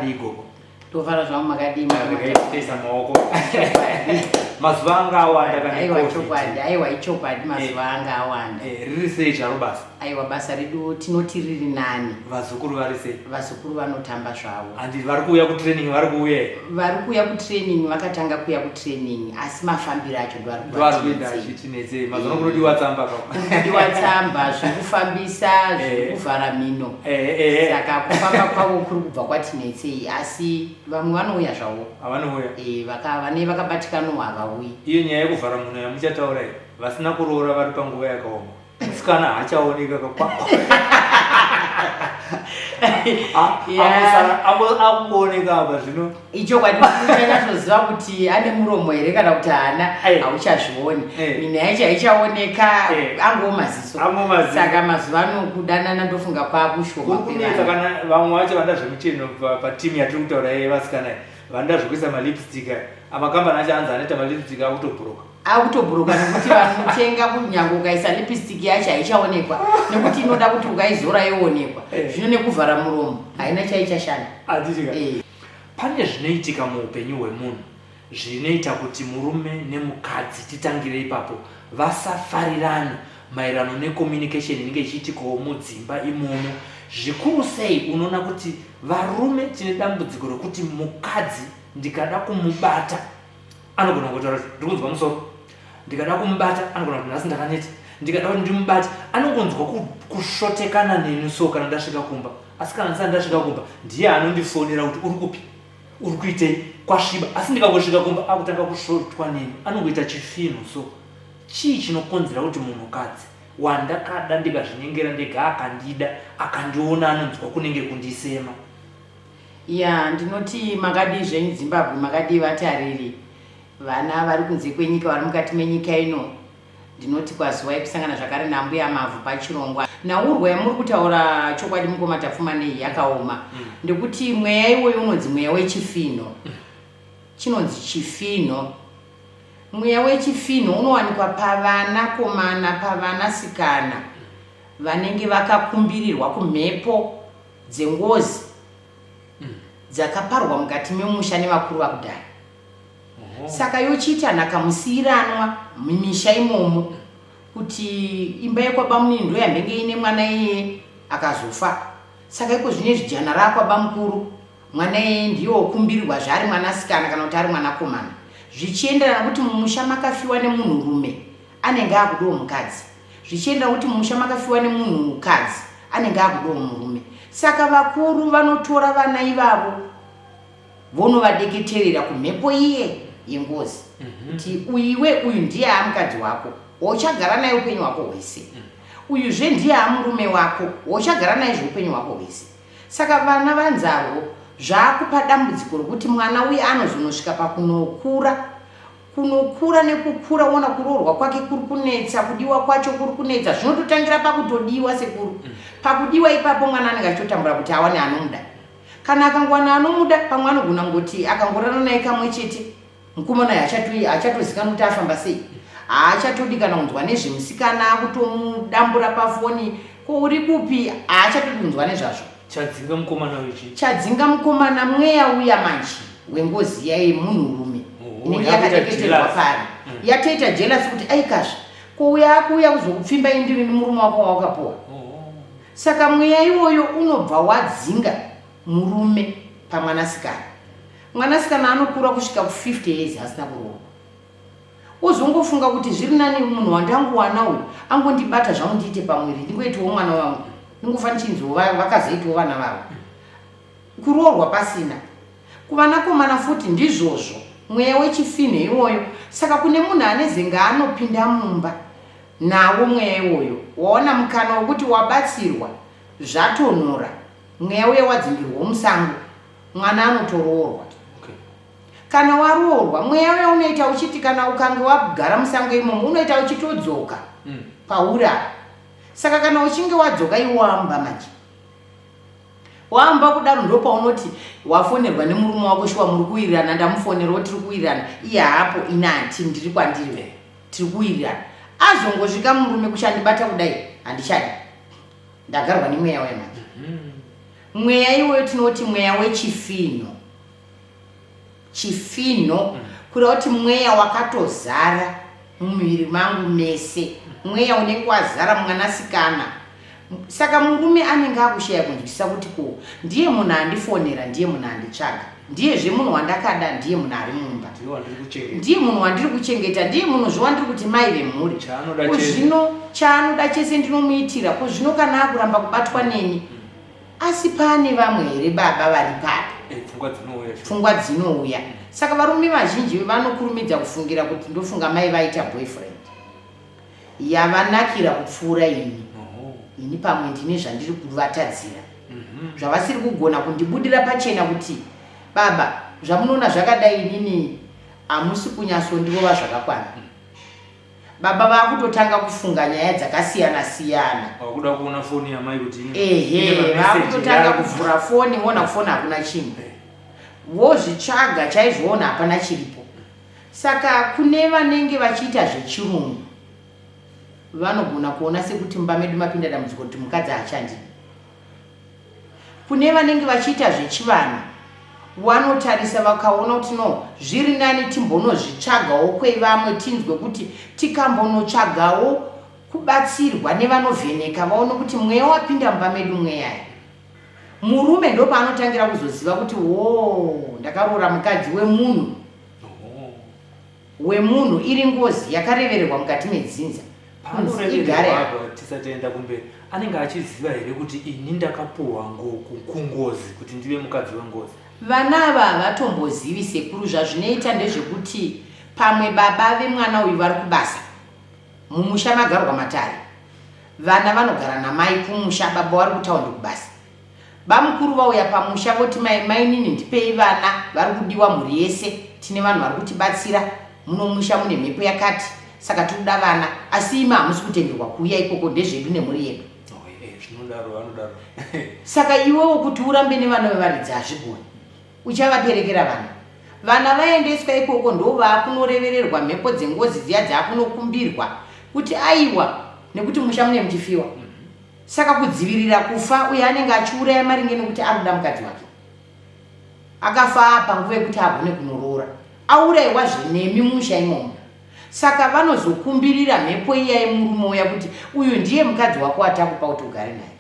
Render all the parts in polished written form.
Makadii gogo? Tofara zvangu, makadii? Tesa maoko. Mazuva anga awanda kana Aiwa, chokwadi, aiwa, ichokwadi, mazuva anga awanda. Riri sei zvaro basa? Aiwa, basa redu tinoti riri nani. Vazukuru vari sei? Vazukuru vanotamba zvavo. Handi vari kuuya kutraining, vari kuuya here? Vari kuuya kutraining, vakatanga kuuya kutraining, asi mafambiro acho ndo ari Ndo ari kuenda achitinetsei. Mazuva ano kunodiwa tsamba ka. Kunodiwa tsamba, zvekufambisa, zvekuvhara mhino. Saka kufamba kwavo kuri kubva kwatinetsei, asi vamwe vanouya zvavo. Havanouya. Vane vakabatikanawo havauyi. Iyo nyaya yekuvhara mhuno yamuchataura iyi, vasina kuroora vari panguva yakaoma. Musikana haachaoneka kakwa. Akungooneka apa zvino. Ichokwadi, uchanyatsoziva kuti ane muromo here kana kuti haana, hauchazvioni. Mino yacho haichaoneka, angowo maziso. Angowo maziso. Saka mazuva ano kudanana ndofunga kwakushoma. Kuri kunetsa kana vamwe vacho vanoda zvemicheno patimu yatiri kutaura yevasikana iyi, vanoda zvekuisa malipstick aya. Amakambani acho anzi anoita malipstick akutobhuroka. Akutobhuroka nekuti vanotenga, kunyange ukaisa lipstick yacho haichaonekwa nekuti inoda kuti ukaizora yoonekwa. Zvino nekuvhara muromo haina chaichashanda. Handitika. Pane zvinoitika muupenyu hwemunhu zvinoita kuti murume nemukadzi, titangire ipapo, vasafarirana maererano necommunication inenge ichiitikawo mudzimba imomo. Zvikuru sei unoona kuti varume tine dambudziko rekuti mukadzi ndikada kumubata anogona kungotaura kuti ndiri kunzwa musoro, ndikada kumubata anogona kuti nhasi ndakaneta, ndikada kuti ndimubate anongonzwa kusvotekana neni. So kana ndasvika kumba, asi kana ndisati ndasvika kumba ndiye anondifonera kuti uri kupi, uri kuitei, kwasviba. Asi ndikangosvika kumba akutanga kusvotwa neni, anongoita chifinhu. So chii chinokonzera kuti munhukadzi wandakada ndikazvinyengera ndega akandida akandiona anonzwa kunenge kundisema? Ya, ndinoti makadii zvenyu Zimbabwe, makadii vatariri, vana vari kunze kwenyika, vari mukati menyika ino. Ndinoti kwaziwai kusangana zvakare naMbuya Mavhu pachirongwa Nhaurwa yamuri kutaura. Chokwadi mukoma Tapfuma nei yakaoma, ndekuti mweya iwoyo unonzi mweya wechifinho. Chinonzi chifinho, mweya wechifinho unowanikwa pavanakomana, pavanasikana vanenge vakakumbirirwa kumhepo dzengozi dzakaparwa mukati memusha nevakuru vakudhara. Saka yochiita nhakamusiyiranwa mumisha imomo kuti imba yekwabamunini ndo yambenge ine mwana iyeye akazofa, saka iko zvino izvi jana raakwabamukuru, mwana iyeye ndiye wokumbirirwa zvaari mwanasikana kana kuti ari mwanakomana, zvichienderana kuti mumusha makafiwa nemunhurume anenge akudiwo mukadzi, zvichienderana kuti mumusha makafiwa nemunhukadzi anenge akudiwo murume. Saka vakuru vanotora vana ivavo vonovadeketerera kumhepo iye yengozi kuti uiwe uyu ndiye amukadzi wako wauchagara naye upenyu hwako hwese, uyuzve ndiye amurume wako wauchagara naye zveupenyu hwako hwese. Saka vana vanzarwo zvaakupa dambudziko rokuti mwana uye anozonosvika pakunokura, kunokura nekukura, ona kuroorwa kwake kuri kunetsa, kudiwa kwacho kuri kunetsa. Zvinototangira pakutodiwa, sekuru. Pakudiwa ipapo mwana anenge achitotambura kuti awane anomuda. Kana akangowana anomuda, pamwe anogona kungoti akangorara naye kamwe chete, mukomana uyu haachatozikanwi kuti afamba sei, haachatodi kana kunzwa nezvemusikana. Akutomudambura pafoni, "Ko uri kupi?" Haachatodi kunzwa nezvazvo. Chadzinga mukomana uyu chii? Chadzinga mukomana mweya uya manje wengozi iya yemunhurume inenge yakuita yakadeketerwa jealous. pari. Yatoita jealous kuti aikazve ko uya akuuya kuzokupfimba, indiri murume wako wawakapuwa. Saka mweya iwoyo unobva wadzinga murume pamwanasikana. Mwanasikana anokura kusvika ku50 years asina kuroorwa, ozongofunga kuti zviri nani munhu wandangowana uyu angondibata zvangu, ndiite pamwiri, ndingoitawo mwana wangu, ndingofa ndichinziwo vakazoitawo vana vavo, kuroorwa pasina. Kuvanakomana futi ndizvozvo, mweya wechifinho iwoyo. Saka kune munhu ane zenga anopinda mumba nawo mweya iwoyo, waona mukana wekuti wabatsirwa, zvatonhora, mweya uye wadzingirwa musango, mwana anotoroorwa. Kana waroorwa, mweya uya unoita uchiti kana ukange wagara musango imomo unoita uchitodzoka pauri apa. Saka kana uchinge wadzoka iwe wamba manje, wamba kudaro, ndopaunoti wafonerwa nemurume wako, shuwa muri kuwirirana, ndamufonerawo, tiri kuwirirana, iye haapo, ini hati ndiri kwandiri, tiri kuwirirana. Azongosvika murume kuchandibata kudai, handichadi, ndagarwa nemweya uya manje. Mweya iwoyo tinoti mweya wechifinho. Chifinho kureva kuti mweya wakatozara mumuviri mangu mese, mweya unenge wazara mwanasikana. Saka murume anenge akushaya kunzwisisa kuti ko ndiye munhu andifonera, ndiye munhu anditsvaga, ndiyezve munhu wandakada, ndiye munhu ari mumba, ndiye munhu wandiri kuchengeta, ndiye munhu zve wandiri kuti mai vemhuri. Ko zvino chaanoda chese ndinomuitira, ko zvino kana akuramba kubatwa neni Asi pane vamwe here baba vari papi? Eh, pfungwa dzinouya sure. Pfungwa dzinouya. Saka varume vazhinji vanokurumidza kufungira kuti ndofunga mai vaita boyfriend yavanakira kupfuura ini. Oho. Ini pamwe ndine zvandiri kuvatadzira. Zvavasiri kugona kundibudira pachena kuti baba zvamunoona zvakadai inini hamusi kunyatsondirova zvakakwana. Baba vakutotanga kufunga nyaya dzakasiyana siyana. Vakuda kuona foni yamai kuti ine Ehe, vakutotanga kuvhura foni voona kufoni hakuna chinhu. Vozvitsvaga chaizvo voona hapana chiripo. Saka kune vanenge vachiita zvechirungu vanogona kuona sekuti mumba medu mapinda dambudziko kuti mukadzi haachandidi. Kune vanenge vachiita zvechivanhu wanotarisa vakaona kuti no zviri nani timbonozvitsvagawo kwevamwe tinzwe kuti tikambonotsvagawo kubatsirwa nevanovheneka vaone kuti mweya wapinda mumba medu mweyai. Murume ndopaanotangira kuzoziva kuti woo ndakaroora mukadzi wemunhu wemunhu iri ngozi yakarevererwa mukati medzinza kunzi igare apa tisati kumberi anenge achiziva here kuti ini ndakapuhwa kungozi kuti ndive mukadzi wengozi? Vana ava havatombozivi sekuru, zvazvinoita ndezvekuti pamwe baba vemwana uyu vari kubasa, mumusha magarwa matare, vana vanogara namai kumusha, baba vari kutaundi kubasa. Bamukuru vauya pamusha voti mai mainini ndipei vana vari kudiwa mhuri yese tine vanhu vari kutibatsira muno musha mune mhepo yakati saka tiri kuda vana asi imi hamusi kutenderwa kuuya ikoko ndezvedu nemhuri yedu. Oh, eh, zvinodaro vanodaro. Saka iwewo kuti urambe nevana vevaridzi hazvigoni. Uchavaperekera vana. Vana vaendeswa ikoko ndovaakunorevererwa mhepo dzengozi dziya dzaakunokumbirwa kuti aiwa nekuti musha mune muchifiwa. Saka kudzivirira kufa uye anenge achiuraya maringe nekuti ari kuda mukadzi wake. Akafa panguva yekuti agone kunoroora. Auraiwa zvenemi mumusha imomo. Saka vanozokumbirira mhepo iya yemurume uya kuti uyu ndiye mukadzi wako watakupa kuti ugare naye.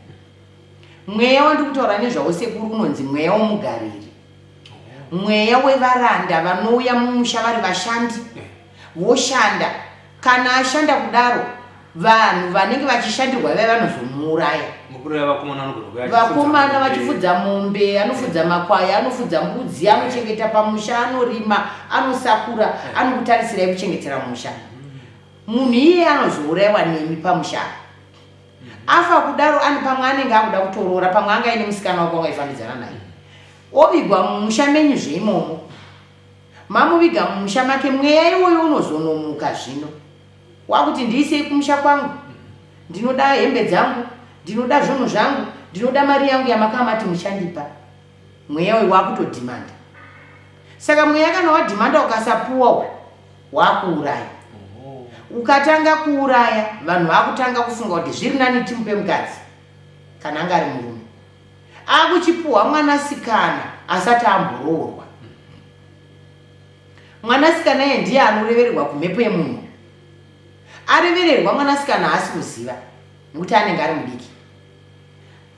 Mweya wandiri kutaura nezvawo sekuru unonzi mweya womugariri. Mweya wevaranda vanouya mumusha vari vashandi voshanda. Kana ashanda kudaro vanhu vanenge vachishandirwa vaya vanozomuuraya. Vakomana vachifudza mombe, anofudza makwai, anofudza mbudzi, anochengeta pamusha, anorima, anosakura, anokutarisira kuchengetera musha. Munhu iyeye anozourayiwa nemi pamusha apa. Afa kudaro ani pamwe anenge akuda kutoroora, pamwe anga aine musikana wake wangaifambidzana naye. Ovigwa mumusha menyu zveimomo. Mamuviga mumusha make mweya iwoyo unozonomuka zvino. Wakuti ndiisei kumusha kwangu. Ndinoda hembe dzangu, ndinoda zvunhu zvangu, ndinoda mari yangu yamakamati muchandipa. Mweya uyu wakutodhimanda. Saka mweya kana wadhimanda ukasapuwa wakuuraya. Ukatanga kuuraya vanhu vakutanga kufunga kuti zviri nani timupe mukadzi kana anga ari murume. Akuchipuhwa mwanasikana asati amboroorwa. Mwanasikana iye ndiye anorevererwa kumhepo yemunhu. Arevererwa mwanasikana haasi kuziva nekuti anenge ari mudiki.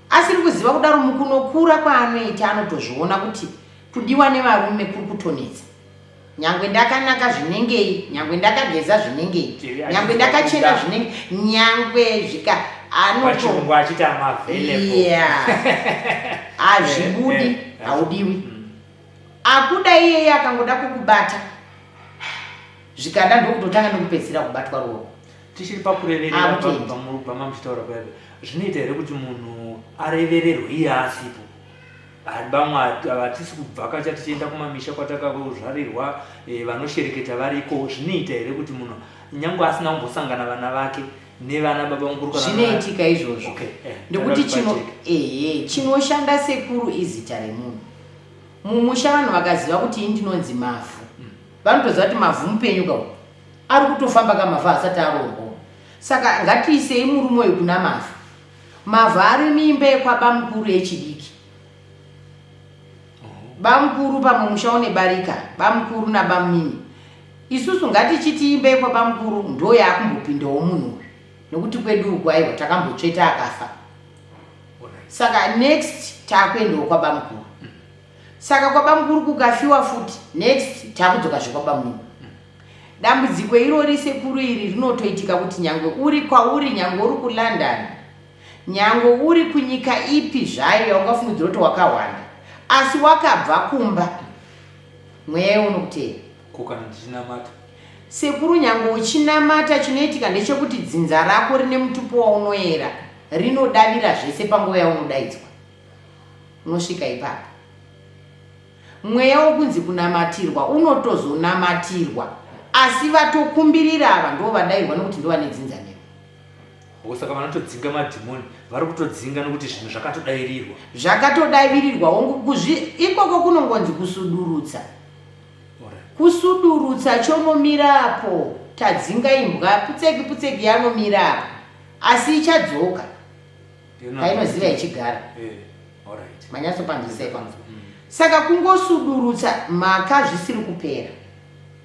Asiri kuziva kudaro mukunokura kwaanoita anotozviona kuti kudiwa nevarume kuri kutonetsa. Nyangwe ndakanaka zvinengei, nyangwe ndakageza zvinengei, nyangwe ndakachena zvinenge, nyangwe zvika anoto achiti I'm available. Yeah. Hazvibudi, haudiwi. Akuda iyeye akangoda kukubata zvikada ndokutotanga nekupedzisira kubatwa ruoko. Tichiri pakureverera pamamuchitaura paya, zvinoita here kuti munhu arevererwe iye asipo? Vamwe hatisi kubvakacha tichienda kumamisha kwatakazvarirwa, vanoshereketa variko. Zvinoita here kuti munhu nyange asina kumbosangana vana vake nevana baba mukuru kana Zvinoitika izvozvo. Okay, Nekuti ndada kuti ehe, chinoshanda sekuru izita remunhu. Mumusha vanhu vakaziva kuti ini ndinonzi Mavhu, vanotoziva kuti Mavhu mupenyu ka uyu. Ari kutofamba ka Mavhu asati aroorwa. Saka ngatiisei murume uyu kuna Mavhu. Mavhu ari muimba yekwabamukuru yechidiki. Bamukuru pamwe musha une barika, bamukuru nabamnini. Isusu ngatichiti imba yekwabamukuru ndo yakumbopindawo munhu uyu nekuti kwedu uku aiwa takambotsveta akafa. Saka next takuendawo kwabamukuru. Saka kwabamukuru kukafiwa futi next takudzokazve kwabamnini. Dambudziko irori sekuru iri rinotoitika kuti nyangwe uri kwauri nyangwe uri kuLondon Nyangwe uri kunyika ipi zvayo yaungafungidzira kuti wakahwanda, asi wakabva kumba, mweya iwo unokuteera. Ko kana ndichinamata? Sekuru, nyangwe uchinamata, chinoitika ndechekuti dzinza rako rine mutupo waunoera, rinodavira zvese panguva yaunodaidzwa. Unosvika ipapo. Mweya wokunzi kunamatirwa unotozonamatirwa, asi vatokumbirira ava ndovadairwa nekuti ndovane dzinza newe. Hoo saka vanotodzinga madhimoni vari kutodzinga nokuti zvinhu zvakatodairirwa. Zvakatodavirirwa hongu kuzvi ikoko kunongonzi kusudurutsa. Kusudurutsa chonomira apo tadzinga imbwa putseki putseki yanomira apo asi ichadzoka painoziva ichigara. Eh, Manyatsopanzwisisa ipapo. Saka kungosudurutsa mhaka zvisiri kupera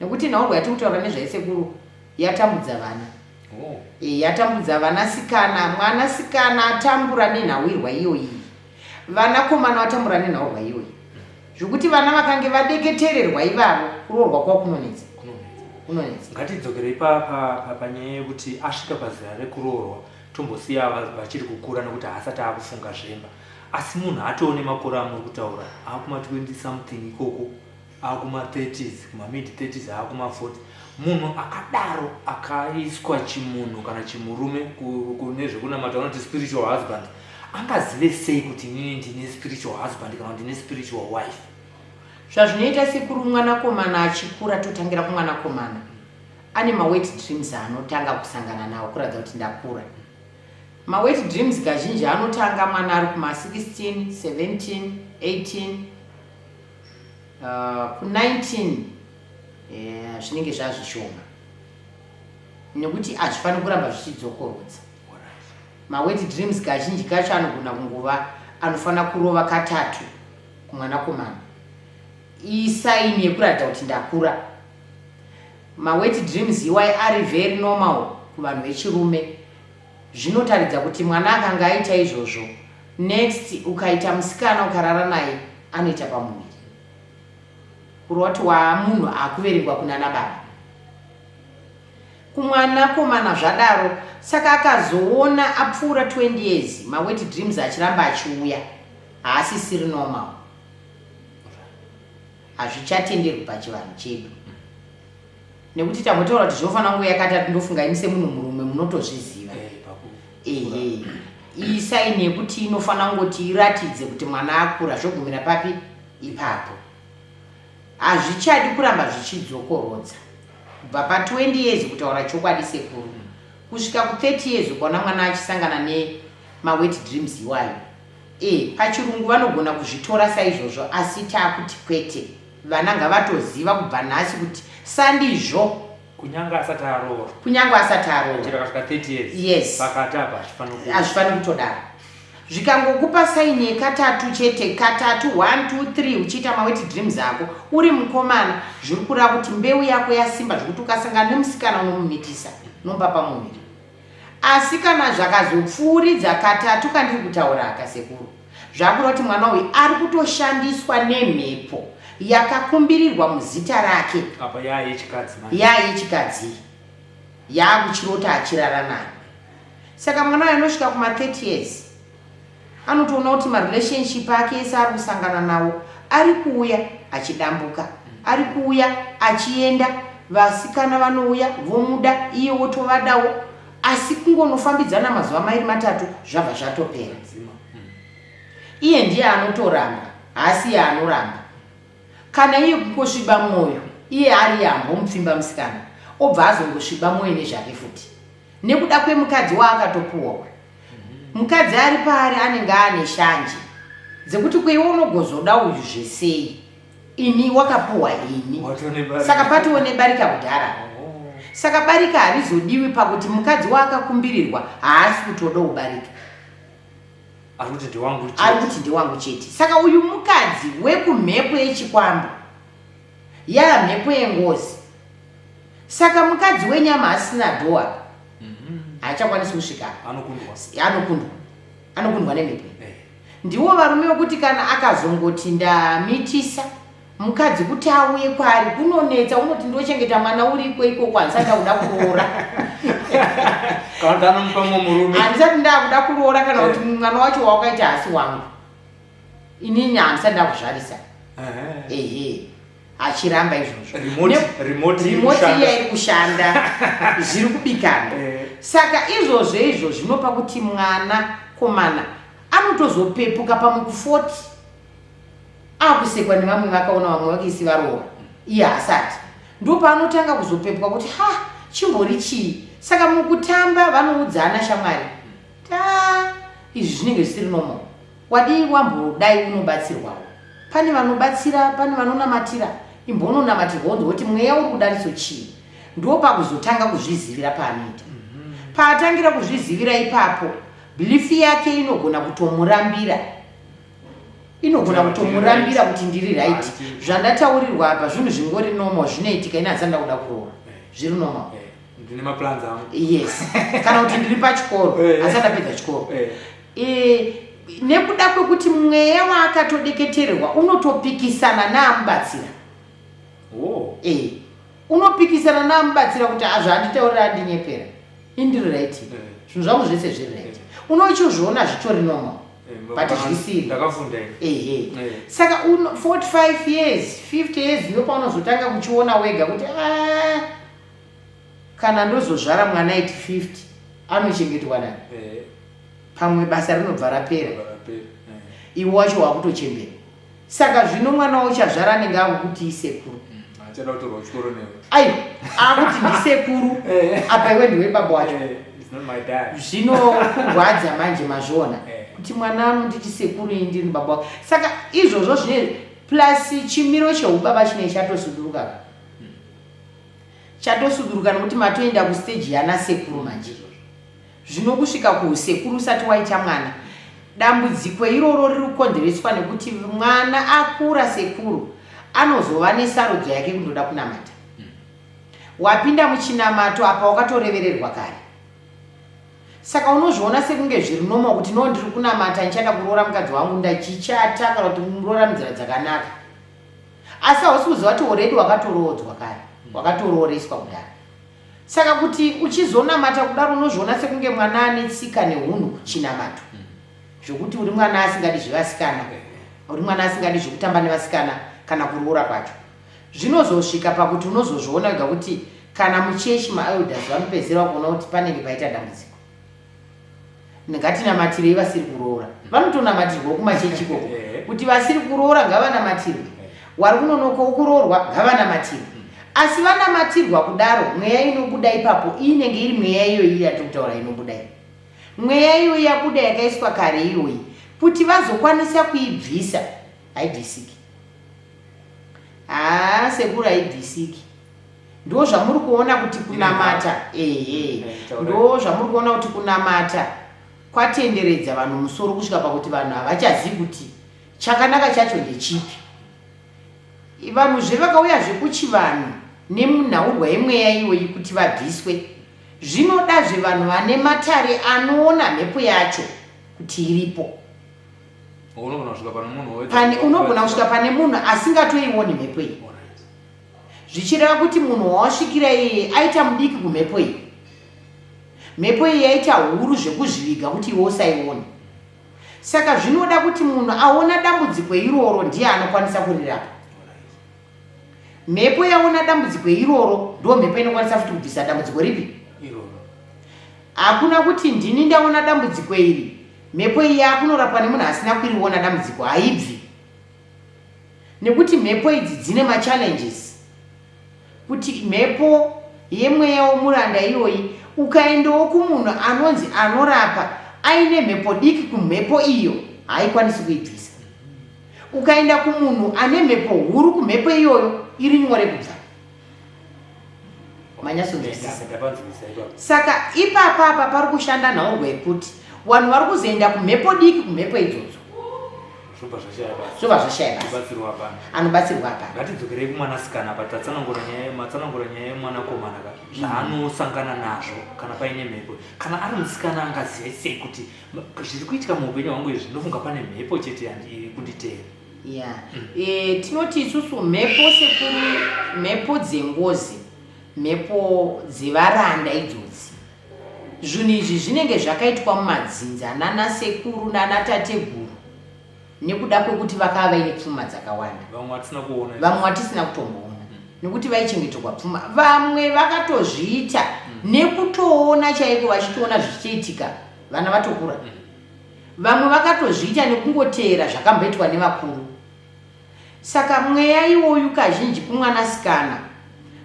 nekuti nhaurwa yatiri kutaura nezvayesekuru yatambudza vana. Oh. E, yatambudza vanasikana mwanasikana atambura nenhauirwa iyoyi vanakomana vatambura nenhaurwa iyoyi zvekuti vana vakange vadeketererwa ivavo kuroorwa kwavo kunonetsa kunonetsa ngatidzokerei panyaya yekuti asvika pazera rekuroorwa tombosiya vachiri kukura nekuti haasati akufunga zvemba asi munhu atoone makore amuri kutaura akuma 20 something ikoko akuma 30s kuma mid 30s akuma 40 munhu akadaro akaiswa chimunhu kana chimurume kune zvekunamata vanoti spiritual husband angazive sei kuti inini ndine spiritual husband kana ndine spiritual wife? Zvazvinoita sekuru mwanakomana achikura totangira kumwanakomana ane mawet dreams aanotanga kusangana nawo kuratidza kuti ndakura. Mawet dreams kazhinji anotanga mwana ari kuma 16, 17, 18 ku 19 eh, zvinenge zvazvishoma nekuti hazvifaniri kuramba zvichidzokorodza mawet dreams kazhinji kacho anogona kungova anofanira kurova katatu kumwanakomana isaini yekuratidza kuti ndakura mawet dreams iwai ari very normal kuvanhu vechirume Zvinotaridza kuti mwana akanga aita izvozvo next ukaita musikana ukarara naye anoita pamuviri kureva kuti waamunhu akuverengwa kunana baba kumwanakomana zvadaro saka akazoona apfuura 20 years mawet dreams achiramba achiuya haasisiri normal hazvichatenderwi pachivanhu chedu nekuti tambotaura kuti zvinofanira kunge yakatatu ndofunga imi semunhu murume munotozviziva eh, ehe iyi saini yekuti inofanira kungoti iratidze kuti mwana akura zvogumira papi ipapo hazvichadi kuramba zvichidzokorodza kubva pa20 years kutaura chokwadi sekuru kusvika ku30 years ukaona mwana achisangana nemawet dreams iwayo e pachirungu vanogona kuzvitora saizvozvo asi taakuti kwete Vana ngavatoziva kubva nhasi kuti sandizvo. Kunyange asati aroora. Kunyange asati aroora. Chero akasvika 30 years. Yes. Pakati apa hazvifaniri ku. Hazvifaniri kutodaro. Zvikangokupa saini yekatatu chete, katatu, 1, 2, 3 uchiita mawet dreams ako uri mukomana, zviri kureva kuti mbeu yako yasimba zvekuti ukasangana nemusikana unomumitisa, unomupa pamuviri. Asi kana zvakazopfuuridza katatu kandiri kutaura aka sekuru, zvakureva kuti mwana uyu ari kutoshandiswa nemhepo yakakumbirirwa muzita rake. Apa yaa yechikadzi manje. Yaa yechikadzi yaakuchirota achirara nayo. Saka mwana uyu anosvika kuma 30 years anotoona kuti marelationship ake ese ari kusangana nawo ari kuuya achidambuka, ari kuuya achienda, vasikana vanouya vomuda iye wotovadawo, asi kungonofambidzana mazuva mairi matatu zvabva zvatopera. Iye ndiye anotoramba, haasi iye anoramba. Kana iye kungosviba mwoyo, iye ari iye ambomupfimba musikana, obva azongosviba mwoyo nezvake futi nekuda kwemukadzi waakatopuwa uyu. Mukadzi ari paari anenge aane shanje dzekuti ko iwe unogozoda uyu zvesei ini wakapuhwa ini saka patiwo nebarika kudhara oh. Saka barika harizodiwi pakuti mukadzi waakakumbirirwa haasi kutoda ubarika. Ari kuti ndewangu chete. Ari kuti ndewangu chete. Saka uyu mukadzi wekumhepo yechikwambo yaa mhepo yengozi. Saka mukadzi wenyama asina door apa haachakwanisi kusvika apa. Anokundwa. Anokundwa. Anokundwa nemhepo. Eh. Ndiwo varume wekuti kana akazongoti ndamitisa mukadzi kuti auye kwaari kunonetsa, unoti ndochengeta mwana uriko ikoko, handisati ndakuda kuroora. Kana kuti anomupa mumwe murume. Handisati ndakuda kuroora kana kuti mwana wacho wawakaita haasi wangu, inini handisati ndakuzvarisa. Ehe, achiramba izvozvo. Remote iri Remote kushanda. iya iri kushanda, zviri kubikana. Saka izvozvo izvo zvinopa kuti mwana komana anotozopepuka pamwe ku40 akusekwa nevamwe, vakaona vamwe vakeisi varoora, iye haasati. Ndopaanotanga kuzopepuka kuti ha, chimbori chii? Saka mukutamba vanoudzana shamwari ta izvi zvinenge zvisiri normal, wadii wambodai unobatsirwawo, pane vanobatsira, pane vanonamatira, imbononamatirwa unzwe kuti mweya uri kudariso chii. Ndo pakuzotanga kuzvizivira paanoita. Paatangira kuzvizivira ipapo, belief yake inogona kutomurambira, inogona kutomurambira kuti ndiri right, zvandataurirwa apa zvinhu zvingori normal, zvinoitika, ini handisati ndakuda kuroora, zviri normal. Ndine maplans angu. Yes, kana kuti ndiri pachikoro, handisati ndapedza chikoro. Nekuda kwekuti mweya waakatodeketererwa unotopikisana naamubatsira. Unopikisana naamubatsira kuti azvanditaurira andinyepera, indiri right, zvinhu zvangu zvese zviri right. Unochizviona zvitori normal, but zvisiri. Ndakafunda ini. Ehe. Saka 45 years, 50 years ndopaunozotanga kuchiona wega kuti ah, kana ndozozvara mwana iti 50 anochengetwa nani? Pamwe basa rinobva rapera. Rapera. Iwe wacho wakutochembera. Saka zvino mwana wauchazvara anenge akukuti isekuru. Achada kutorwa kuchikoro newe. Aiwa, akuti ndisekuru. Apa iwe ndiwe baba wacho. It's not my dad. Zvinokurwadza manje, mazviona, kuti mwana anonditi sekuru, ini ndiri baba wake. Saka izvozvo zvine plus chimiro cheubaba chinenge chatosuduruka, chatosuduruka nekuti matoenda kustage yana sekuru manje. Zvino kusvika kuusekuru usati waita mwana, dambudziko iroro riri kukonzereswa nekuti mwana akura sekuru anozova nesarudzo yake kundoda kunamata. Wapinda muchinamato apa wakatorevererwa kare, saka unozviona sekunge zviri normal kuti no, ndiri kunamata, ndichada kuroora mukadzi wangu, ndachichata kana kuti muroora munzira dzakanaka, asi hausi kuziva kuti already wakatoroodzwa kare, wakatorooreswa kudaro. Saka kuti uchizonamata kudaro unozviona sekunge mwana ane tsika neunhu kuchinamato, zvokuti uri mwana asingadi zvevasikana, uri mwana asingadi zvekutamba nevasikana kana kuroora kwacho. Zvinozosvika pakuti unozozviona wega kuti kana muchechi maelders vanopedzisira kuona kuti panenge paita dambudziko, ngatinamatirei vasiri kuroora. Vanotonamatirwawo kumachechi ikoko kuti vasiri kuroora ngavanamatirwe, wari kunonokawo kuroorwa ngavanamatirwe. Asi vanamatirwa kudaro, mweya inobuda ipapo inenge iri mweya iyoyi yatiri kutaura inobuda iyi. Mweya iyoyi yabuda yakaiswa kare iyoyi, kuti vazokwanisa kuibvisa haibvisiki. Haa sekuru, haibvisiki. Ndo zvamuri kuona kuti kunamata, ehe, ndo zvamuri kuona kuti kunamata kwatenderedza vanhu musoro kusvika pakuti vanhu havachazivi kuti chakanaka chacho ndechipi. Vanhu zve vakauya zvekuchivanhu nemunhaurwa yemweya iyoyi kuti vabviswe, zvinodazve vanhu vane matare anoona mhepo yacho kuti iripo. Unogona kusvika pane munhu Pane, unogona kusvika pane munhu asingatoioni mhepo iyi, zvichireva kuti munhu wawasvikira iyeye aita mudiki kumhepo iyi, mhepo iyi yaita huru zvekuzviviga kuti iwe usaione. Saka zvinoda kuti munhu aona dambudziko iroro ndiye anokwanisa kurirapa. Mhepo yaona dambudziko iroro ndo mhepo inokwanisa futi kubvisa dambudziko ripi? Iroro. Hakuna kuti ndini ndaona dambudziko iri, mhepo iyi yakunorapwa nemunhu asina kuriona dambudziko, haibvi, nekuti mhepo idzi dzine machallenges. Kuti mhepo yemweya womuranda iyoyi, ukaendawo kumunhu anonzi anorapa aine mhepo diki kumhepo iyo, haikwanisi kuibvisa. Ukaenda kumunhu ane mhepo huru kumhepo iyoyo, iri nyore kubva. Manyatsonzwisisa? Ndapanzwisisa ipapo. Saka ipapapa pari kushanda nhaurwa yekuti Vanhu vari kuzoenda kumhepo diki, kumhepo idzodzo zvobva zvashaya basa, zvobva zvashaya basa. Anobatsirwa hapana, anobatsirwa hapana. Ngatidzokerei kumwanasikana apa. Tatsanangura nyaya, matsanangura nyaya yemwanakomana ka, zvaanosangana nazvo kana paine mhepo. Kana ari musikana angazive sei kuti zviri kuitika muupenyu hwangu izvi, ndinofunga pane mhepo chete iri kunditeera? Ya, e, tinoti isusu mhepo sekuru, mhepo dzengozi, mhepo dzevaranda idzodzi. Zvinhu izvi zvinenge zvakaitwa mumadzinza nana sekuru nana tateguru nekuda kwekuti vakava vaine pfuma dzakawanda. Vamwe vatisina kuona. Vamwe vatisina kutomboona nekuti vaichengeterwa pfuma. Vamwe vakatozviita nekutoona chaiko, vachitoona zvichitoitika vana vatokura. Vamwe vakatozviita nekungoteera zvakamboitwa nevakuru. Saka mweya iwoyu kazhinji kumwanasikana,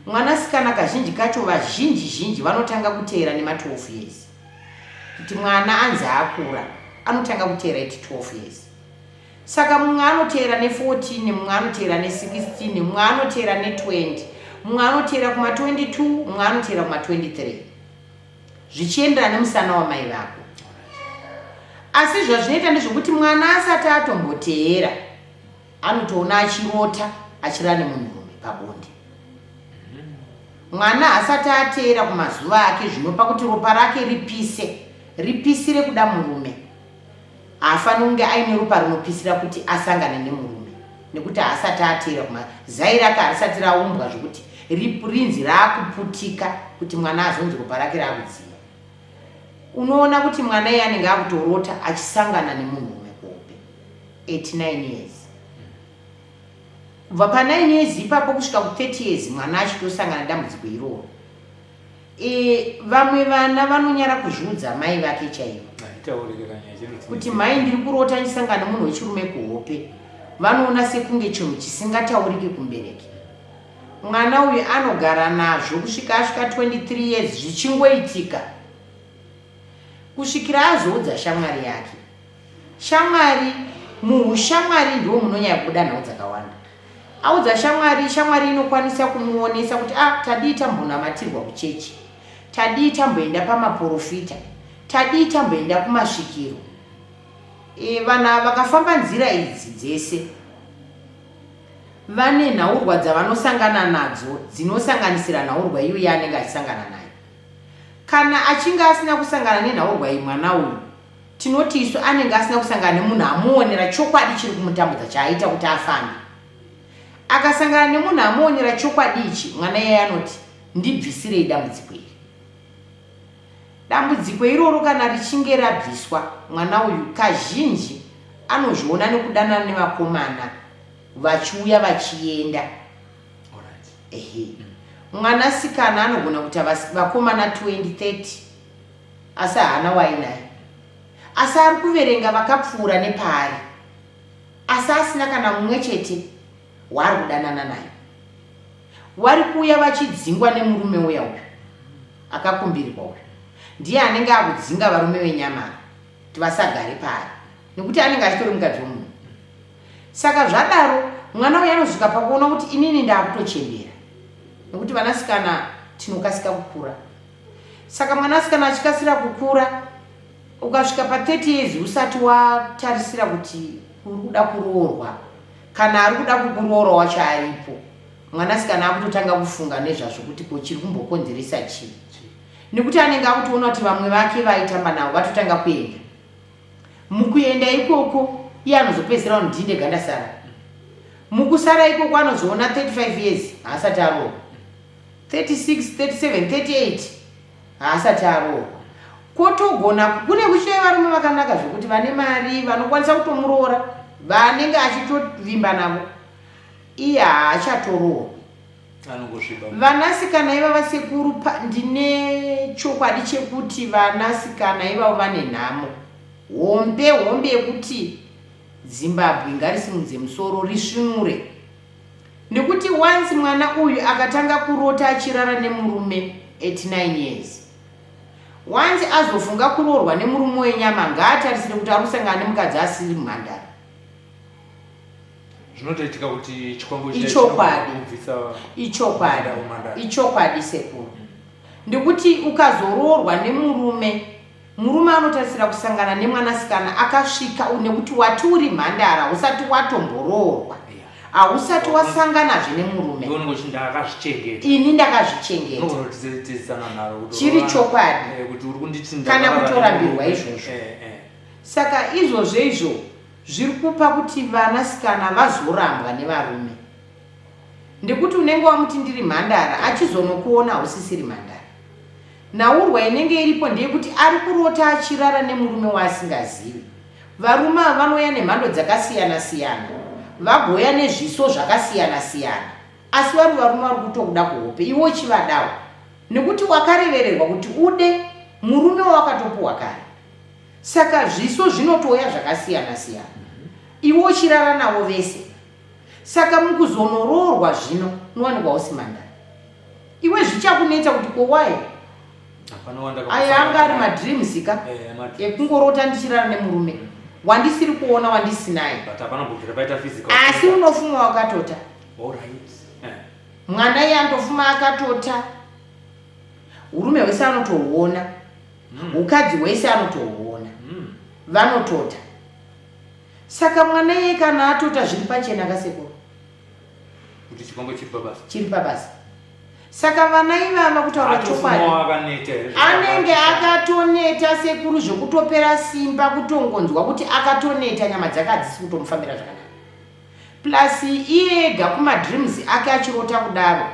mwanasikana kazhinji kacho vazhinji zhinji vanotanga kuteera nema 12 years. Kuti mwana anzi akura anotanga kuteera at 12 years. Saka mumwe anoteera ne 14, mumwe anoteera ne 16, mumwe anoteera ne 20, mumwe anoteera kuma 22, mumwe anoteera kuma 23. Zvichienderana nemusana wamai vako. Asi zvazvinoita ndezvekuti mwana asati atomboteera anotoona achirota achirara nemunhurume pabonde. Mwana asati ateera kumazuva ake zvinopa kuti ropa rake ripise, ripisire kuda murume. Haafaniri kunge aine ropa rinopisira kuti asangane nemurume nekuti haasati ateera kuma zai rake harisati raumbwa zvekuti rinzi raakuputika kuti mwana azonzi ropa rake raakudziya. Unoona kuti mwana iye anenge akutorota achisangana nemunhurume kuhope at 9 years. Kubva pa 9 years ipapo kusvika ku 30 years mwana achitosangana dambudziko iroro. E, vamwe vana vanonyara kuzviudza mai vake chaivo kuti mai ndiri kurota ndisangana nemunhu wechirume kuhope. Vanoona sekunge chinhu chisingatauriki kumbereki. Mwana uyu anogara nazvo kusvika asvika 23 years zvichingoitika, kusvikira azoudza shamwari yake. Shamwari, muushamwari ndiwo munonyanya kubuda nhau dzakawanda. Audza shamwari, shamwari inokwanisa kumuonesa kuti ah, tadii tambonamatirwa kuchechi, tadii tamboenda pamaporofita, tadii tamboenda kumasvikiro. E, vanhu ava vakafamba nzira idzi dzese vane nhaurwa dzavanosangana nadzo dzinosanganisira nhaurwa iyo yaanenge achisangana nayo. Kana achinge asina kusangana nenhaurwa iyi mwana uyu, tinoti isu anenge asina kusangana nemunhu amuonera chokwadi chiri kumutambudza chaaita kuti afambe. Akasangana nemunhu amuonera chokwadi ichi, mwana iyeye anoti ndibvisirei dambudziko iri. Dambudziko iroro kana richinge rabviswa, mwana uyu kazhinji anozviona nekudanana nevakomana vachiuya vachienda. Ehe. Mwanasikana anogona kuita vakomana 20, 30 asi haana wainaye. Asi ari kuverenga vakapfuura nepaari asi asina kana mumwe chete waari kudanana naye. Wari kuuya vachidzingwa nemurume uya uyu akakumbirirwa uyu. Ndiye anenge akudzinga varume venyama ava kuti vasagare paari nekuti anenge achitori mukadzi wemunhu. Saka zvadaro mwana uyu anosvika pakuona kuti inini ndakutochembera nekuti vanasikana tinokasika kukura. Saka mwanasikana achikasira kukura ukasvika pa 30 years usati watarisira kuti uri kuda kuroorwa, kana ari kuda kukuroora wacho aripo, mwanasikana akutotanga kufunga nezvazvo kuti ko chiri kumbokonzeresa chii, nekuti anenge akutoona kuti vamwe vake vaitamba navo vatotanga kuenda. Mukuenda ikoko iye anozopedzisira kuti ndini ndega ndasara. Mukusara ikoko anozoona 35 years haasati aroorwa, 36, 37, 38 haasati aroorwa. Kotogona kune kuchive varume vakanaka zvekuti vane mari vanokwanisa kutomuroora vanenge achitovimba navo, iye haachatoroorwi. Anongosviba. Vanasikana ivava sekuru, ndine chokwadi chekuti vanasikana ivavo vane nhamo hombe hombe yekuti Zimbabwe ngarisimudze musoro risvinure, nekuti once mwana uyu akatanga kurota achirara nemurume at 9 years, once azofunga kuroorwa nemurume wenyama ngaatarisire kuti ari kusangana nemukadzi asiri mhandara. Zvinotoitika kuti chikwambo chiya Ichokwadi. chinobvisa Ichokwadi. umhandara. Ichokwadi sekuru. Ndikuti ukazoroorwa nemurume Murume anotarisira kusangana nemwanasikana akasvika nekuti wati uri mhandara usati watomboroorwa hausati wasanganazve nemurume. Ini ndakazvichengeta. Chiri chokwadi eh, kana kutorambirwa izvozvo. Eh, eh. Saka izvozvo izvo zviri kupa kuti vanasikana vazorambwa nevarume. Ndekuti unenge wamuti ndiri mhandara achizonokuona hausisiri mhandara. Nhaurwa inenge iripo ndeyekuti ari kurota achirara nemurume waasingazivi. Varume ava vanouya nemhando dzakasiyana siyana, vagouya nezviso zvakasiyana siyana asi vari varume vari kutokuda kuhope iwe uchivadawo nekuti wakarevererwa kuti ude murume wawakatopuwa kare. Saka zviso zvinotouya zvakasiyana siyana iwe uchirara navo vese. Saka mukuzonoroorwa zvino unowanikwa usi mhandara. Iwe zvichakunetsa kuti ko why? Aya anga ari madreams ka eh, ekungorota ndichirara nemurume wandisiri kuona wandisinaye. Asi unofuma wakatota. Eh. Mwana iye andofuma akatota. Urume hwese anotohuona. Ukadzi hwese anotohuona. Vanotota. Saka mwana iye kana atota zviri pachena kasekuru. Kuti chikombo chiri pabasa. Chiri pabasa. Saka vana ivava kutaura chokwadi anenge akatoneta sekuru zvekutopera simba kutongonzwa kuti akatoneta nyama dzake hadzisi kutomufambira zvakanaka. Plus iye ega kumadreams ake achirota kudaro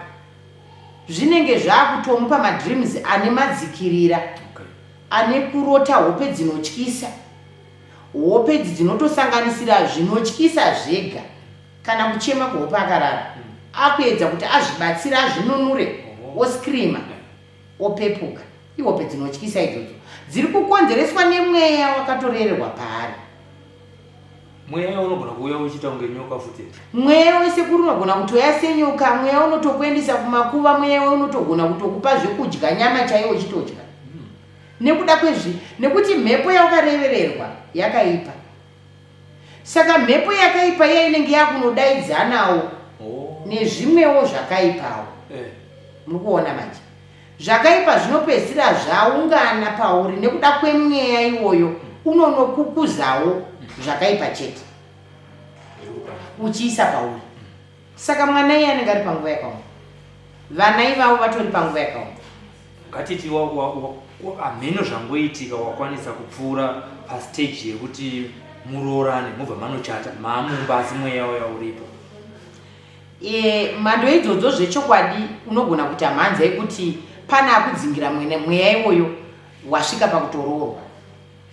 zvinenge zvakutomupa madreams ane madzikirira okay. Ane kurota hope dzinotyisa. Hope idzi dzinotosanganisira zvinotyisa zvega kana kuchema kuhope akarara akuedza kuti azvibatsire azvinunure oscreamer opepuka. Ihope dzinotyisa idzodzo dziri kukonzereswa nemweya wakatorererwa paari. Mweya unogona kuuya uchiita kunge nyoka futi. Mweya wesekuru unogona kutouya senyoka, mweya unotokuendesa kumakuva, mweya unotogona kutokupa zvekudya nyama chaiyo uchitodya. Nekuda kwezvi nekuti mhepo yawakarevererwa yakaipa. Saka mhepo yakaipa iya inenge yakunodaidzanawo oh. nezvimwewo zvakaipawo. Eh. Muri kuona manje. Zvakaipa zvinopedzisira zvaungana pauri nekuda kwemweya iwoyo unonokukuzawo zvakaipa chete uchiisa pauri. Saka mwana iye anenge ari panguva yakaoma. Vana ivavo vatori panguva yakaoma. Ngatiti hameno zvangoitika wakwanisa kupfuura pastage yekuti muroorane mobva manochata maamumba asi mweya uya uripo. E, mhando idzodzo zvechokwadi unogona kuita mhanza yekuti pane akudzingira mweya iwoyo wasvika pakutoroorwa.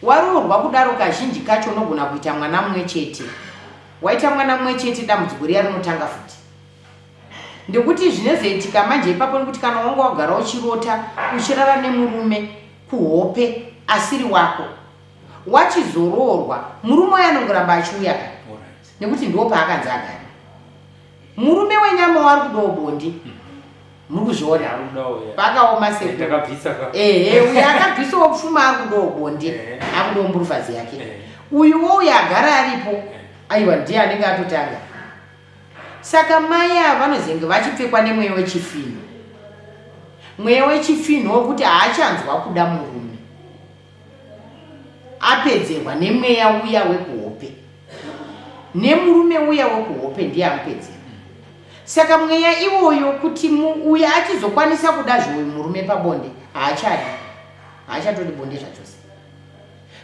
Waroorwa kudaro kazhinji kacho unogona kuita mwana mumwe chete. Waita mwana mumwe chete dambudziko riya rinotanga futi. Ndekuti zvinozoitika manje ipapo nekuti kana wanga wagara uchirota uchirara nemurume kuhope asiri wako wachizoroorwa murume uya anongoramba achiuya ka nekuti ndiwo paakanzi agara. Murume wenyama wari kudawo bonde. Muri kuzviona? Pakaoma sekuru. Ehe, uyu akabvisawo pfuma akudawo bonde, eh. akudawo mburufazi yake. Eh. Uyuwo uyu agara aripo, eh. aiwa ndiye anenge atotanga. Saka mai ava vanozenge vachipfekwa nemweya wechifinhu. Mweya wechifinhu wokuti haachanzwa kuda murume. Apedzerwa nemweya uya wekuhope. Nemurume uya wekuhope ndiye amupedzera. Saka mweya iwoyo kuti uya achizokwanisa kuda zveuyu murume pabonde haachadi. Haachatodi bonde zvachose.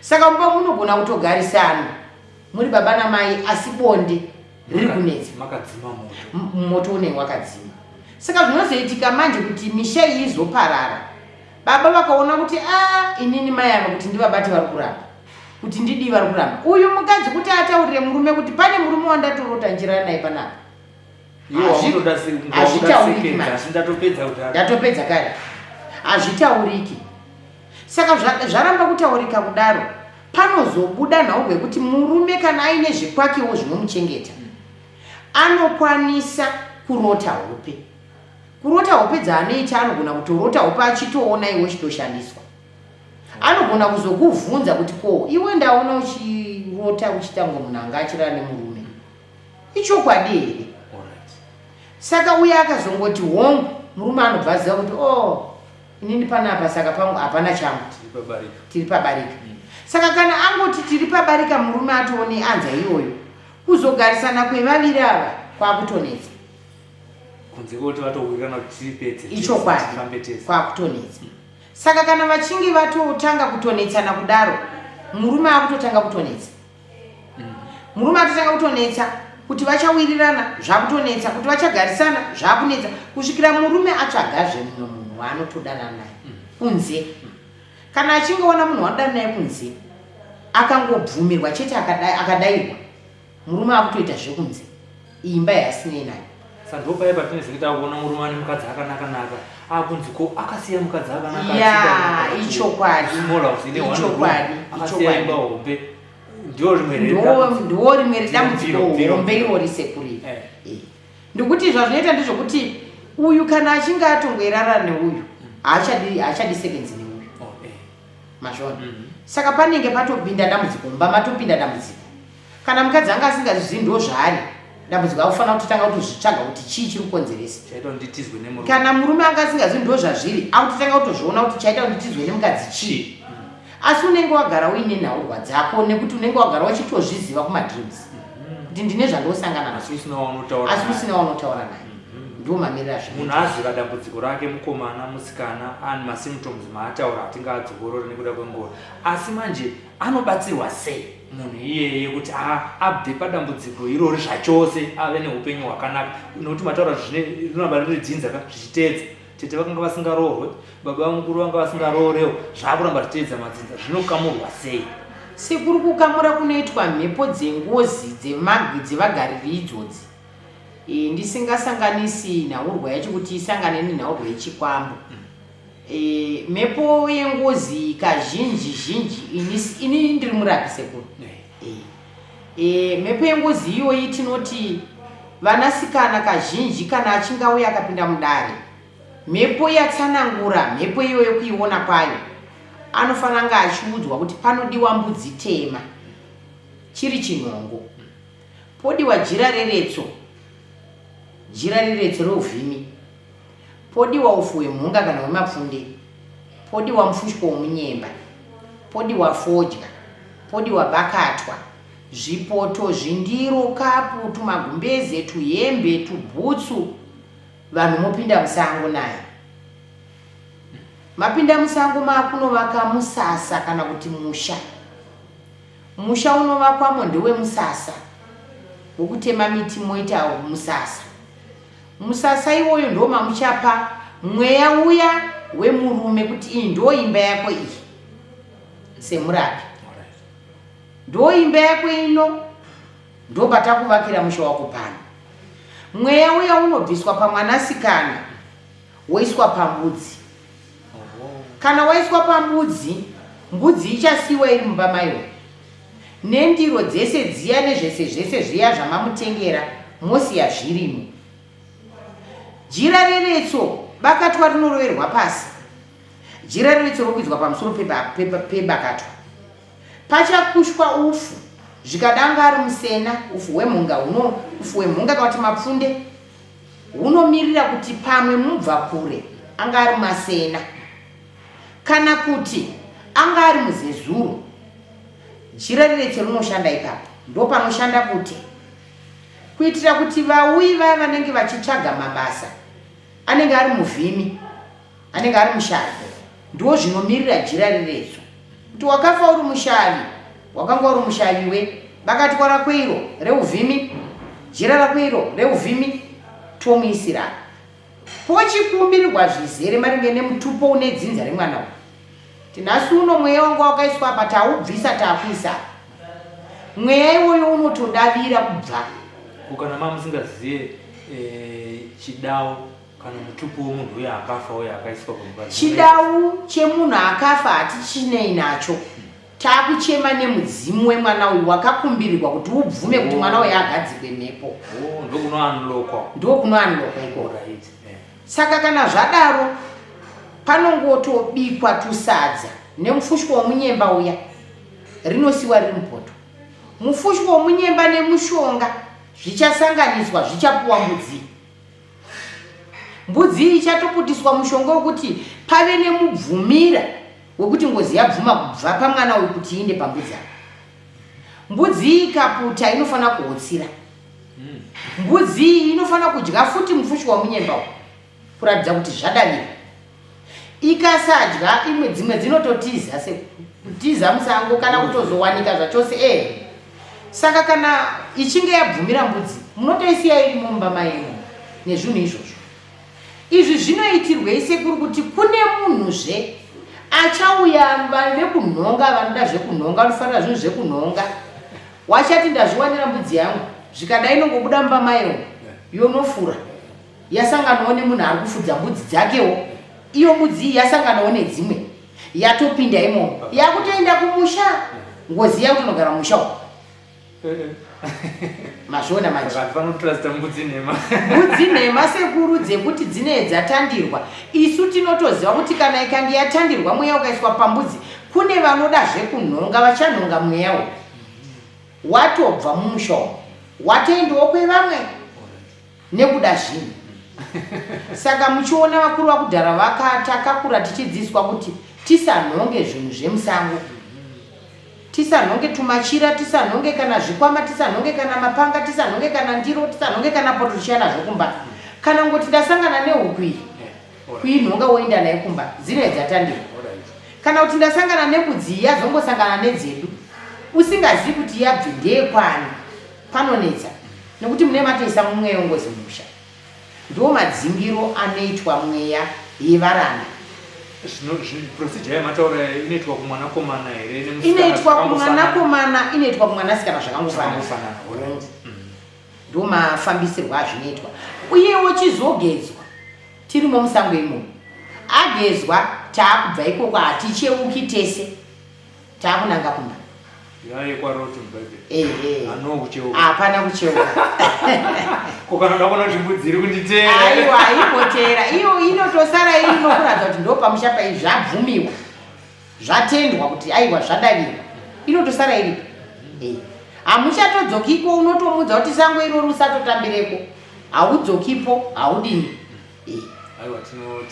Saka mumba munogona kutogarisana muri baba namai asi bonde riri kunetsa. Makadzima moto. Moto unenge wakadzima. Saka zvinozoitika manje kuti misha iyi izoparara. Baba vakaona kuti a ah, inini mai ava kuti ndivabate vari kuramba kuti ndidii vari kuramba uyu mukadzi kuti ataurire murume kuti pane murume wandatorota njirana naye panapa hazvitauriki ndatopedza kare hazvitauriki saka zvaramba kutaurika kudaro panozobuda nhau yekuti murume kana aine zvekwakewo zvinomuchengeta anokwanisa kurota hope Kurota hope dzaanoita anogona kutorota hope achitoona iwe uchitoshandiswa. Anogona kuzokuvhunza kuti ko iwe ndaona uchirota uchiita kunge munhu anga achirara nemurume. Ichokwadi here? Saka uye akazongoti hongu, murume anobva aziva kuti oh, Inini panapa saka pangu hapana changu. Tiri pabarika. Saka kana angoti tiri pabarika murume atoone anza iyoyo. Kuzogarisana kwevaviri ava kwakutonetsa. Kunze kwekuti vatowirirana kuti tiripedze. Ichokwadi. Kwakutonetsa. Saka kana vachinge vatotanga kutonetsana kudaro, murume akutotanga kutonetsa. Murume atotanga kutonetsa kuti vachawirirana zvakutonetsa, kuti vachagarisana zvakunetsa, kusvikira murume atsvagazve mumwe munhu waanotodanana naye kunze. Kana achinge ona munhu waanodanana naye kunze, akangobvumirwa chete akadairwa, murume akutoita zvekunze, imba yasinei nayo. Saka ndipo paye patinezenge takuona murume ane mukadzi akanaka naka akunzi ko akasiya mukadzi akanaka ya ichokwadi small house ine one room ichokwadi akasiya imba ichokwadi hombe ndio rimwe Ndo- ndo rimwe redambudziko Bviro, bviro, hombe bviro. irori sekuriri Eh. Eh. Ndikuti zvazvinoita ndezvokuti uyu kana achinge atongoerara neuyu haachadi haachadi sekenzi neuyu Oh, eh. mazviona saka panenge patopinda dambudziko mumba matopinda dambudziko Kana mukadzi anga asingazvizivi ndo zvaari dambudziko akufanira kutotanga kutozvitsvaga kuti chii chiri kukonzeresa. Chaita kuti nditizwe nemurume. Kana murume anga asingazivi ndo zvazviri akutotanga kutozviona kuti chaita kuti nditizwe nemukadzi chii. Asi unenge wagara uine nhaurwa dzako nekuti unenge wagara uchitozviziva kumadreams kuti ndine zvandosangana Asi nazvo usina waunotaura asi naye. usina waunotaura naye. Ndiwo mamiriro azvinoita. Munhu aziva dambudziko rake mukomana musikana ane masymptoms maataura hatingaadzokorore nekuda kwenguva asi manje anobatsirwa sei munhu iyeye kuti abve padambudziko irori zvachose ave neupenyu hwakanaka nokuti mataura zvine rinoramba riri dzinza ka zvichiteedza tete vakanga vasingaroorwe baba vamukuru vanga vasingaroorewo zvakuramba zvichiteedza madzinza zvinokamurwa sei Sekuru kukamura kunoitwa mhepo dzengozi dzevagariri idzodzi e, ndisingasanganisi nhaurwa yacho kuti isangane nenhaurwa yechikwambo E, mhepo yengozi kazhinji zhinji ini, ini ndiri murapi sekuru e, e, mhepo yengozi iyoyi tinoti vanasikana kazhinji kana achinge auya akapinda mudare mhepo yatsanangura mhepo iyoyo kuiona kwayo anofanira anga achiudzwa kuti panodiwa mbudzi tema chiri chinhongo podiwa jira reretso jira reretso reuvhimi Podiwa ufu hwemhunga kana hwemapfunde, podiwa mufushwa womunyemba, podiwa fodya, podiwa bakatwa, zvipoto, zvindiro, kapu, tumagumbeze, tuhembe, tubhutsu, vanhu mopinda musango naye. Mapinda musango maakunovaka musasa kana kuti musha. Musha unovakwamo ndewemusasa wokutema miti moita musasa. Musasa iwoyo ndo mamuchapa mweya uya wemurume kuti iyi ndo imba yako iyi semurapi ndo imba yako ino ndopatakuvakira musha wako pano. Mweya uya unobviswa pamwanasikana woiswa pambudzi. Kana waiswa pambudzi, mbudzi ichasiiwa iri mumba mayo nendiro dzese dziya nezvese zvese zviya zvamamutengera mosiya zvirimo. Jira reretso bakatwa rinoroverwa pasi. Jira reretso rokwidzwa pamusoro pebakatwa. Pachakushwa ufu zvikadanga ari musena, ufu hwemhunga huno ufu hwemhunga kana kuti mapfunde hunomirira kuti pamwe mubva kure anga ari masena kana kuti anga ari muzezuru. Jira reretso rinoshanda ipapo, ndopanoshanda bute kuitira kuti vauyi vaya vanenge vachitsvaga mabasa anenge ari muvhimi anenge ari mushavi ndiwo zvinomirira jira reretso kuti wakafa uri mushavi wakanga uri mushavi we bakatwa rako iro reuvhimi jira rako iro reuvhimi tomuisira pochikumbirirwa zvizere maringe nemutupo une dzinza remwana uyu tinhasi uno mweya wanga wakaiswa apa taubvisa takuisa apa mweya iwoyo unotodavira kubva Ko kana mamusingazive eh, chidao kana mutupo wemunhu uyo akafa uyo akaiswa pamukadzi Chidau chemunhu akafa hatichinei nacho takuchema nemudzimu wemwana uyu wakakumbirirwa kuti ubvume kuti mwana uyu agadzikwe mhepo. Oh, ndokunounlockwa. Ndokunounlockwa ikoko. Right. Yeah. Saka kana zvadaro panongotobikwa tusadza nemufushwa womunyemba uya rinosiwa riri mupoto. Mufushwa womunyemba nemushonga zvichasanganiswa zvichapuwa mbudzi. Mbudzi iyi ichatoputiswa mushonga wekuti Pave nemubvumira wekuti ngozi yabvuma kubva pamwana uyu kuti iinde pambudzi apa. Mbudzi iyi ikaputa inofanira kuhotsira. Mbudzi iyi inofanira kudya futi mufushwa wemunyemba uyu kuratidza kuti zvadavira. Ikasadya imwe dzimwe dzinototiza sekutiza musango kana kutozowanika zvachose eh. Saka kana ichinge yabvumira mbudzi munotoisiya irimo mumba mayo imomo nezvinhu izvozvo. Izvi zvinoitirwei sekuru kuti kune munhuzve achauya vekunhonga vanoda zvekunhonga vanofarira zvinhu zvekunhonga wachati ndazviwanira mbudzi yangu zvikadai inongobuda mumba mayo yonofura yasanganawo nemunhu ari kufudza mbudzi dzakewo iyo mbudzi iyi yasanganawo nedzimwe yatopinda imomo yakutoenda kumusha ngozi yakutonogara mumusha uko Mazviona manje. Vanhu vanotrusta mbudzi nhema. Mbudzi nhema sekuru dzekuti dzinee dzatandirwa. Isu tinotoziva kuti kana ikange yatandirwa mweya ukaiswa pambudzi kune vanoda zvekunhonga vachanhonga mweya uyu. Watobva mumusha umu. Watoendawo kwevamwe. Nekuda zvinhu. Saka muchiona vakuru vakudhara vakatakakura tichidzidziswa kuti tisanhonge zvinhu zvemusango. Tisanhonge tumachira, tisanhonge kana zvikwama, tisanhonge kana mapanga, tisanhonge kana ndiro, tisanhonge kana poto tichiya nazvo kumba. Kana ngoti ndasangana nehuku iyi, kuinhonga woenda nayo kumba, dzine dzatandira. Kana kuti ndasangana nembudzi iyi yazongosangana nedzedu, usingazivi kuti yabve ndeyekwani, panonetsa nekuti mune matoisa mumweya wengozi mumusha. Ndiwo madzingiro anoitwa mweya yevaranda. Zvino procedure yamataura inoitwa kumwanakomana here nemusikana? Inoitwa kumwanakomana, inoitwa kumwanasikana zvakangofanana. Zvakangofanana. Ndiwo mafambisirwo azvinoitwa. Uyewo chizogezwa tirimo musango imomo. Agezwa taakubva ikoko haticheuki tese. Taakunanga kumba. Yaye kwaRoti muBhaibheri. Ehe. Ano kucheuka. Hapana kucheuka. Ko kana ndakuona kuti mbudzi iri kunditeera. Aiwa haimboteera. Iyo inotosara iri inokuratidza kuti ndo pamusha pai zvabvumiwa. Zvatendwa kuti aiwa zvadavirwa. Inotosara iripo. Eh. Hamuchatodzokiko unotomuudza kuti sango irori usatotambireko. Haudzokipo, haudini. Eh. Aiwa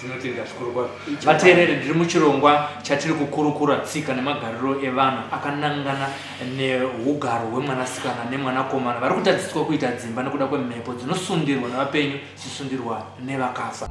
tinotenda zvikuru kwazvo. Vateereri, ndiri muchirongwa chatiri kukurukura tsika nemagariro evanhu akanangana neugaro hwemwanasikana nemwanakomana vari kutadziswa kuita dzimba nekuda kwemhepo dzinosundirwa nevapenyu dzichisundirwa nevakafa.